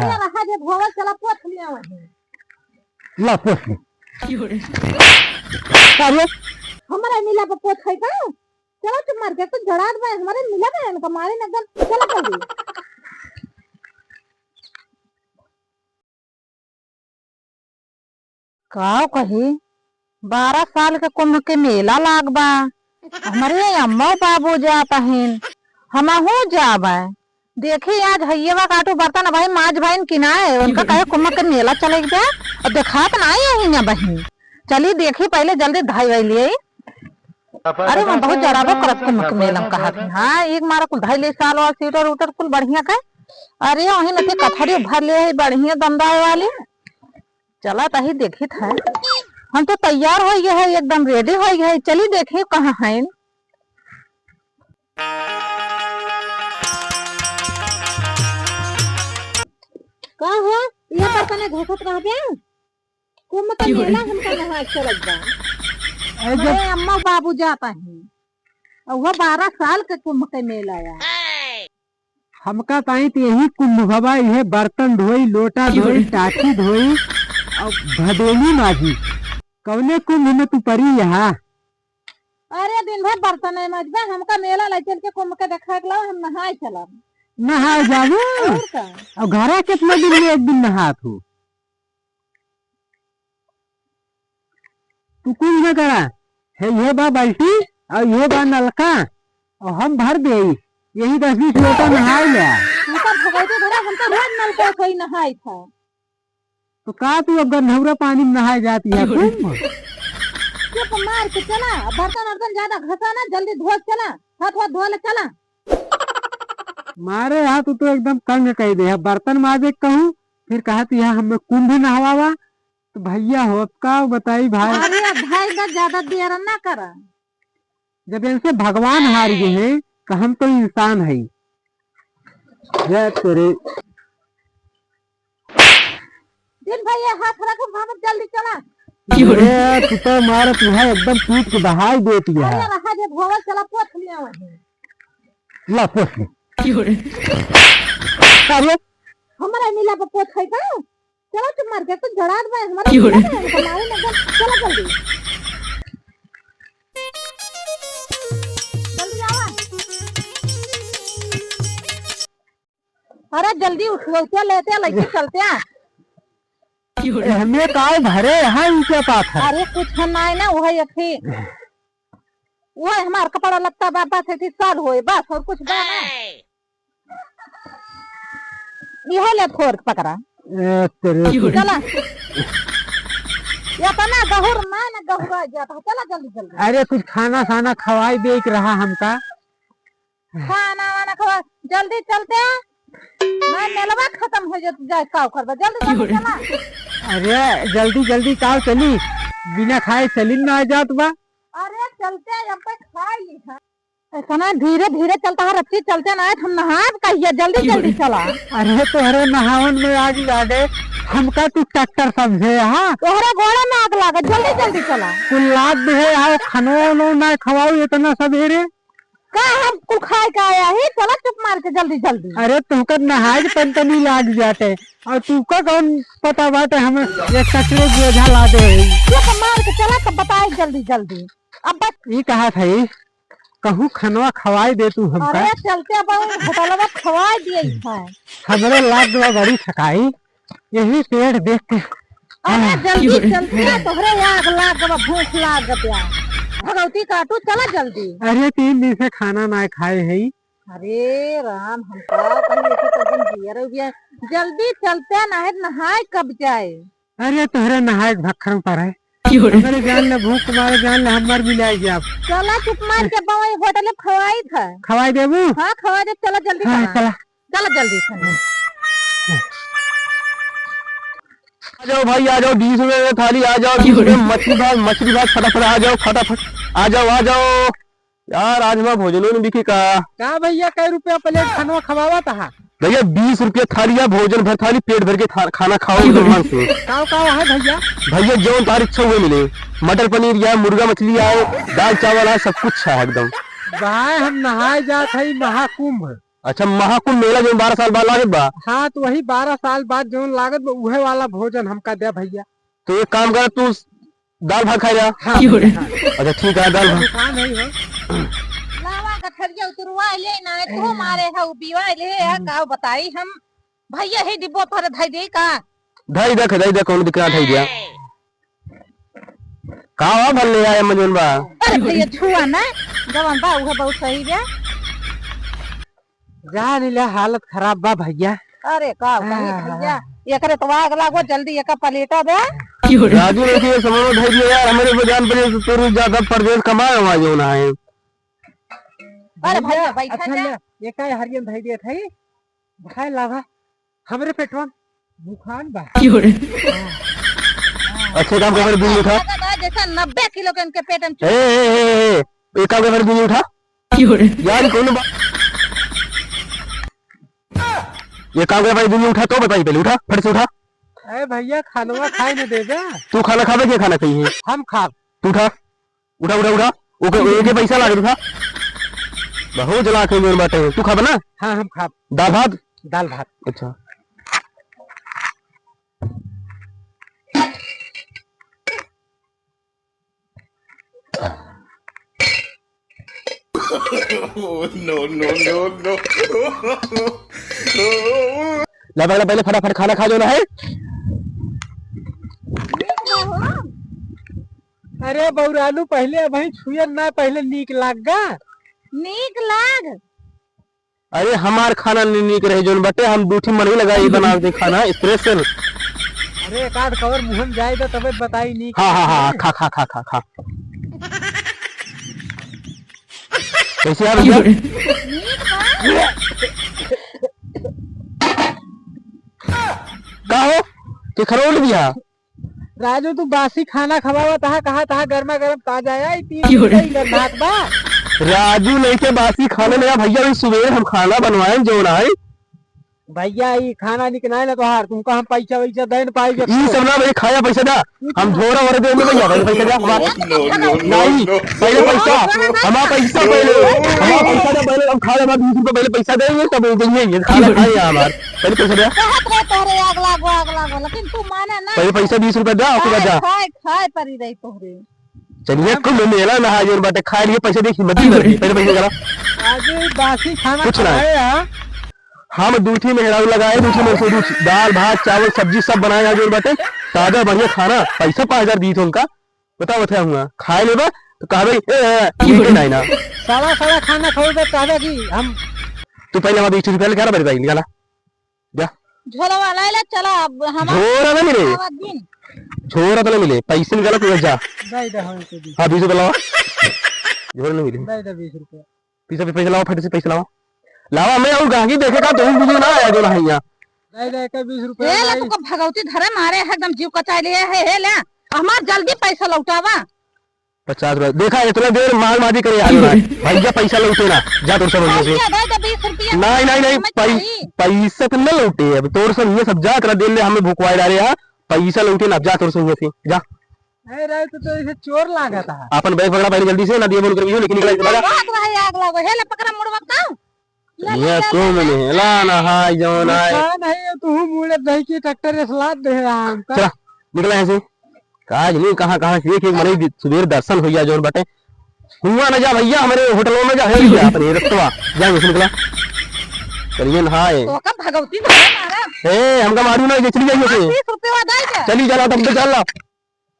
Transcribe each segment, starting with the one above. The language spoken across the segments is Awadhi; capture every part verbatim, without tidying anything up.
रहा जे धोवल, चला पोछ लिया वहीं। ला, पोछ ले। अरे, हमरा मिला पे पोछ है का? चला चुप मार के, तो जड़ात बा, हमारे मिला बा इनका मारे न एकदम, चला जल्दी। का कही, बारह साल के कुंभ के मेला लाग बा, हमरे अम्मा बाबू जात हइन, हमहू जाबे। देखी आज हइये बा काटू बर्तन भाई, माज भाई किनाए, उनका कहे कुंभ के मेला चले के बा, और देखात नाई अहिन बहिन। चली देखी पहले जल्दी धाई वाई लिए। अरे, हम बहुत जराबो करत कुंभ के मेला में कहा थे। हाँ, एक मारा कुल धाई ले साल और स्वेटर उटर कुल बढ़िया का। अरे, वहीं नथी कथरी भर ले है बढ़िया दमदार वाली। चला तही देखित है। हम तो तैयार हो गए है, एकदम ready हो गए है। चली देखी कहाँ है। का हो, ये बर्तन घसत रहबे? कुंभ का मेला हमका नहाए चलत बा। ए, जब हमरे अम्मा बाबू जात हैं, और वो बारह साल के कुंभ के मेला है। हमका ताई तो यही कुंभ भवा, इहे बर्तन धोई, लोटा धोई, टाटी धोई, और भदेली माजी। कौने कुंभ में तू परी यहाँ? अरे दिन भर बर्तन है मजबा, हमका मेला ले चल के कुंभ के देखा के लाओ, हम नहाए चलब। नहाए जाबू? और का? और घरा कितना दिन में एक दिन नहात हो? तू कुछ न करा, है ये बा बाल्टी और ये बा नलका, और हम भर दे, यही दस बीस लोटा नहाए ले। तू तो भगवती भरा, हम तो रोज नलका से ही नहाई था। तो का तू अब गन्हौरा पानी में नहाए जाती है कुंभ? चुप मार के चला, बर्तन वर्तन ज्यादा घसा ना, जल्दी धो चला, हाथ वाथ धो ले चला। मारे यहाँ तू तो एकदम तंग कह दे है, बर्तन माजे कहूँ, फिर कहत यहाँ हमें कुंभ नहवावा, तो भैया हो, अब का बताई भाई? अरे भाई, बस ज्यादा देर ना करा। जब इनसे भगवान हार गए हैं, तो हम तो इंसान है। जय तेरे। दिन भैया, हाथ रख, भाग, जल्दी चला। अरे, तू तो मारत है, एकदम पीट के बहाई देती है। अरे, रहा जे धोवल, चला, पोछ लिया वहीं। ला, पोछ ले। अरे, हमारा मिला पे पोछ है का? चला चुप मार के, कुछ जड़ात बा, हमारा क्यों रे? मिला है, हमारे में एकदम, चला जल्दी। जल्दी आवा। अरे जल्दी उठो, क्या लेते हैं, लेके चलते हैं। क्यों रे? हमें काव भरे यहाँ, ई क्या बात है? अरे कुछ है ना, ना, वही अथी, वही हमार कपड़ा लत्ता बा, बस अथी साल होए, बस और कुछ बा ना। इहो ले फोड़ के पकड़ा। ए, तेरे क्यों रे? चला। ये तो ना गहुर ना, ना गहुरा जाता है। चला जल्दी, जल्दी। अरे, कुछ खाना साना खवाई दे के रहा हमका। खाना वाना खवा, जल्दी चलते हैं। मैं मेलवा खत्म हो जात, जाए काव करबा। जल्दी, जल्दी क्यों रे? चला। अरे, जल्दी, जल्दी काव चली? बिना खाए चली ना जात बा। अरे, चलते हैं, अब तक खा ली है। इतना धीरे धीरे चलता है, रच्ची चलते ना है, हम नहाब कहिया, जल्दी जल्दी चला। अरे तोहरे नहावन में आग लागे, हमका तू ट्रैक्टर समझे, हाँ? तोहरे गोड़े में आग लागे, जल्दी जल्दी चला। कुल लाद दे है, आओ खानो वानो ना खवाओ इतना सवेरे। का हम कुल खाए का आया है, चला चुप मार के जल्दी जल्दी। अरे तुमका नहाए के तन तनी लाग जाते, और तुमका कौन पता बाटे हम एक ट्रैक्टर बोझा ला दे है। चुप मार के चला तो बताए जल्दी जल्दी। अब बस। ई कहा था ई? कहूँ खनवा खवाई दे तू हमका। अरे चलते अब होटलवा खवाई दिए है। हमरे लाग बा बड़ी थकाई, यही पेट देख के। अरे जल्दी चलते, तोहरे आग लाग बा, भूख लाग बा। भगवती काटू, चला जल्दी। अरे तीन दिन से खाना ना खाए है। अरे राम, हम का कही, एक तो दिन जिया रह गया। जल्दी चलते, ना है नहाए कब जाए। अरे तोहरे नहाए के भक्खर में पड़े। हमरे जान ले भूख मारे, जान ले हम मर भी जाए अब। चला चुप मार के बवाई होटल में खवाई था। खवाई देबू? हाँ खवाई दे, चला जल्दी हाँ, चला। चला। चला जल्दी से। आ जाओ भाई, आ जाओ, बीस रुपए में थाली, आ जाओ, बीस रुपए में मछली भात, मछली भात, फटाफट आ जाओ, फटाफट आ जाओ, आ जाओ। यार, आज हमारा भोजनो नहीं बिकी का? का भैया, कै रुपया प्लेट खाना खवावा था? भैया, बीस रुपया थाली या भोजन भर थाली, पेट भर के था-, खाना खाओ एकदम मन से। का का है भैया? भैया, जौन तार इच्छा हुए मिले, मटर पनीर या मुर्गा मछली आए, दाल चावल आए, सब कुछ है एकदम। भाई, हम नहाए जात है महाकुंभ, अच्छा, महाकुंभ मेला जौन बारह साल बाद लागत बा? हाँ, तो वही बारह साल बाद जौन लागत बा, उहे वाला भोजन हमका दे भइया। तो एक काम कर, तू दाल भात खाए जा। हाँ, क्यों रे? भइया, हाँ। अच्छा, ठीक है, दाल भात। दुकान है हो। लावा गठरिया उतरवा ले ना, तू मारे है, उबिवा ले है, का बताई हम? भइया, ही डिब्बो पर धई दे का? धई दे, धई दे, कौनो दिक्कत ना, धई दिया। का हुआ, भल ले आए मजून बा? अरे भइया, छुआ ना, जवन बा, उहे बहुत सही बा। जान ले, हालत खराब बा भइया। अरे का कही हाँ। भइया, एकरे तो आग लागो, जल्दी एका पलेटा दे। राजू ने के सामान उठाई दिया यार, हमरे पे जान पड़े तो तोर ज्यादा परदेस कमाए हुआ जो ना है। अरे भइया, भइया, बैठा अच्छा जा। ले, एका हरियन धई दिया था, खाए लावा, हमरे पेटवा में भूखान बा। क्यों रे? हाँ। अच्छे काम कर, दूध उठा। ज्यादा बा, जैसे नब्बे किलो के इनके पेट में ए, ए, ए, ए, एक काम कर, दूध उठा। क्यों रे? यार, कौन बा-, ये काम कर भाई, दूध उठा तो बताई, पहले उठा, फट से उठा। अरे भइया, खानवा खाए न देबे। तू खाना खाबे, क्या खाना खाई है? हम खाब। तू उठा। उठा, उठा, उठा। ओके, ओके, पैसा लागे, उठा। बहुत जला के जोर बाटे। तू खाबे ना? हाँ, हम खाब। दाल भात? दाल भात। अच्छा। Oh, no, no, no, no। ला पकड़ा, पहले फटाफट खाना खा जो ना है। अरे बौरालू, पहले अबहीं छुए ना, पहले नीक लाग गा। नीक लाग? अरे हमार खाना नी-, नीक रहे जोन बटे, हम दू ठी मनई लगाई बनावे खाना special। अरे एक आध कवर मुँह में जाए दे तबे बताई नीक हाँ, हाँ, हाँ, लाग। खा, खा, खा, खा, खा। कैसे आ भइया? का हो? के खरोल दिया? राजू, तू बासी खाना खवावत हा, कहा तहा गर्मा गर्म ताजा है, ई तीन क्यों रे? रुपया ई गन्नात बा। राजू, नहीं के बासी खाने में, भइया, अभी सुबह हम खाना बनवाए, जोन आए। भइया, ई खाना निकनाए ना तोहार, तुमका हम पैसा वैसा दे न पाई। ई सब ना, भइया, खाया पैसा दा, हम झोरा वोरा दे में भइया, पहले पैसा दा, हमार। No, no, no, नहीं, no। पहले पैसा, हमार पैसा पहले, हमार पैसा दा पहले, हम खा ले, हमार बीस रुपया पहले पैसा दे, ये सब दे, ये खाना खाए हमार, पहले पैसा दा। कहत रहे तोहरे आग लागो, आग लागो, लेकिन तू माने ना। पहले पैसा बीस रुपया दा, ओके बाद जा। खाए, खाए, खाए परी रही तोहरे। चलिए, कुंभ मेला नहाए जोन बाटे, खाए लिए पैसा दे, हिम्मत नहीं करती, पहले पैसा करा। आज ये बासी खाना कुछ ना। खाए हैं। हम दू ठी मेहरारू लगाए, दू ठी मेहरारू, दाल, भात, चावल, सब्जी सब बनाए हैं जोन बाटे, ताजा बढ़िया खाना, पैसा पाँच हजार दी थे उनका, बताओ, बताया हुआ, खाए लेबा, तो कहबे, "ए, ए, ए, ये के नहीं ना।" सड़ा, सड़ा खाना खाओगे, कहबे कि हम तू पहले हमारा बीस रुपया लेके आ ना, मेरे भाई, निकाला। जा। झोला वाला आइला, चला, अब हम झोरा ना मिले। आवा दिन। झोरा तो ना मिले, पैसे निकाला तू, जा। दे दे, हाँ, दे दे। हाँ, बीस रुपया लावा। झोरा ना मिले। दे दे, बीस रुपया। बीस रुपया पैसा लावा, फट से पैसा लावा। लावा, मैं और गाहकी देखे का, तुम बीस ना आया जो ना है यहाँ। दे दे, एक बीस रुपया ए, ला लाई। तुमको भगवती धरे मारे है, एकदम जीव कचाई लिए है, हे ले, हमार जल्दी पैसा लौटावा। पचास रुपया। देखा, इतना देर मार मारी करे आयो ना। भैया, पैसा लौटे ना। जा तोर समझ से। भैया, दे दे बीस रुपया। नहीं, नहीं, नहीं, समझ पै-, गई? पैसा तो न लौटे। अब तोर सब ये सब जा, इतना देर ले हमें भुकवाए डाले हैं। पैसा लौटे ना, जा तोर समझ से। जा। अरे, तो, तो इसे चोर लागत है। अपन बैग पकड़ा पहले जल्दी से, ना दिए बोल कर भी हो, लेकिन निकला इतना। बहुत रहे आग लागो। हे ले पकड़ा मुड़वा का। ये कुंभ मेला नहाए जौन आए। नुकसान है, ये तू मुड़े दही की ट्रैक्टर से लाद दे रहा है हमका। चला, निकला यहाँ से। काज नहीं, कहाँ, कहाँ से एक, एक मनई दि-, सुबेर दर्शन होइया जौन बाटे। हुआ न जा भैया, हमरे होटलों में जा, है भैया, अपने रस्तवा, जा, यहाँ से निकला। चलिए नहाए। तो का भगवती मारे मारा। ए, हमका मारू ना, ये चली जाइए से। बीस रुपया दे दे। चली चला, तब तो चल ला।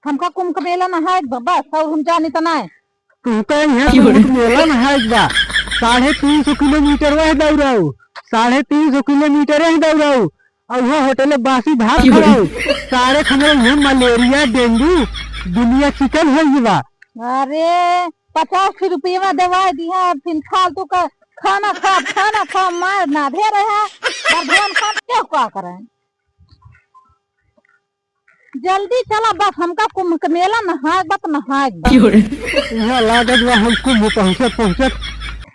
हमका कुंभ मेला नहाए के बा, बस, और हम जानी त नाय। तुमका यहाँ कुंभ मेला नहाए के बा, साढ़े तीन सौ किलोमीटर वह दौड़ाऊ, साढ़े तीन सौ किलोमीटर वह दौड़ाऊ, और वो होटल बासी भात खवाऊ, सारे खमरे ये मलेरिया, डेंगू, दुनिया चिकन हो गई बा। अरे, पचास रुपया देवा दिया, फिर फालतू का खाना खा, खाना खा, मार ना दे रहे हैं, और भगवान खान क्या क्या करें? जल्दी चला, बस हमका कुंभ के मेला नहाए बा त नहाए बा। यहाँ लागत बा हम कुंभ पहुँचत पहुँचत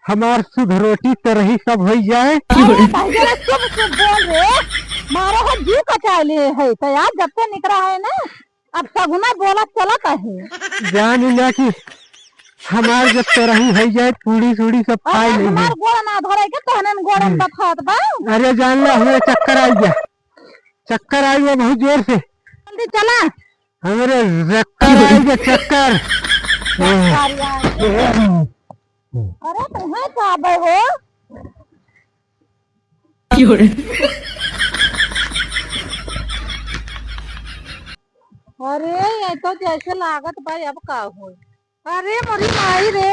हमार शुद्ध रोटी तरही सब होई जाए। अरे भाई जरा शुभ शुभ बोल रे, मारो हो जीव कचाए ले है। तो यार जब से निकला है ना, अब सगुना बोला चलत है। जान लिया कि हमार जब तोरही होइ जाए, पूड़ी सूड़ी सब अरे खाए लेई हमार है। गोड़ ना धरे के तहनन गोड़न हम्म। बथात बा। अरे जान ला, हमरे चक्कर आइ गया, चक्कर आइ गया बहुत जोर से। जल्दी चला। हमरे चक्कर आइ गया, चक्कर। चक्कर आइ गया। अरे तुम्हें का बे हो? क्यों रे? अरे ये तो जैसे लागत बा अब का होई। अरे मोरी माई रे,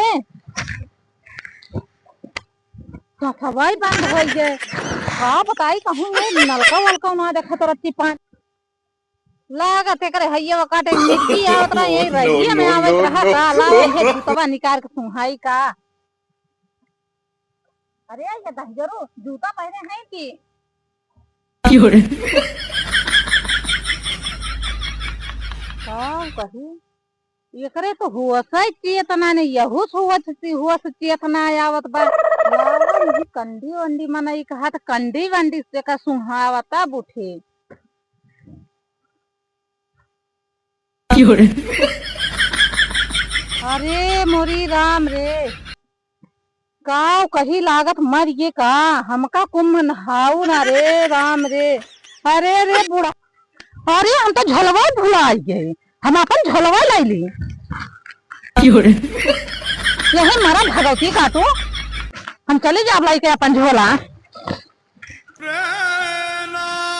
सफवाई बंद होइ गए। का बताई कहूँ ये नलका वलका ना देखत रहती पानी। लागत एकरे हइये काटे मिट्टी आवत रहा, यही रहिए में आवत रहा का? लावा ये जूतवा निकाल के सुहाई का। अरे ये दहिजरू जूता पहने हैं कि? क्यों रे? का कही? एकरे तो होश है चेतना नहीं, यहू से होश, होश चेतना आवत बा। लावा नहीं कंडी वंडी मनई कहा त कंडी वंडी से का सुहावता बुठे। क्यों रे? अरे मोरी राम रे, काव कही लागत मर ये का? हमका कुंभ नहाऊ ना रे राम रे। अरे रे बूढ़ा, अरे हम तो झोलवा भुलाई गए, हम अपन झोलवा लाई ली। क्यों रे? यही मरा भगवती काटू, हम चली जाब लाई के अपन झोला।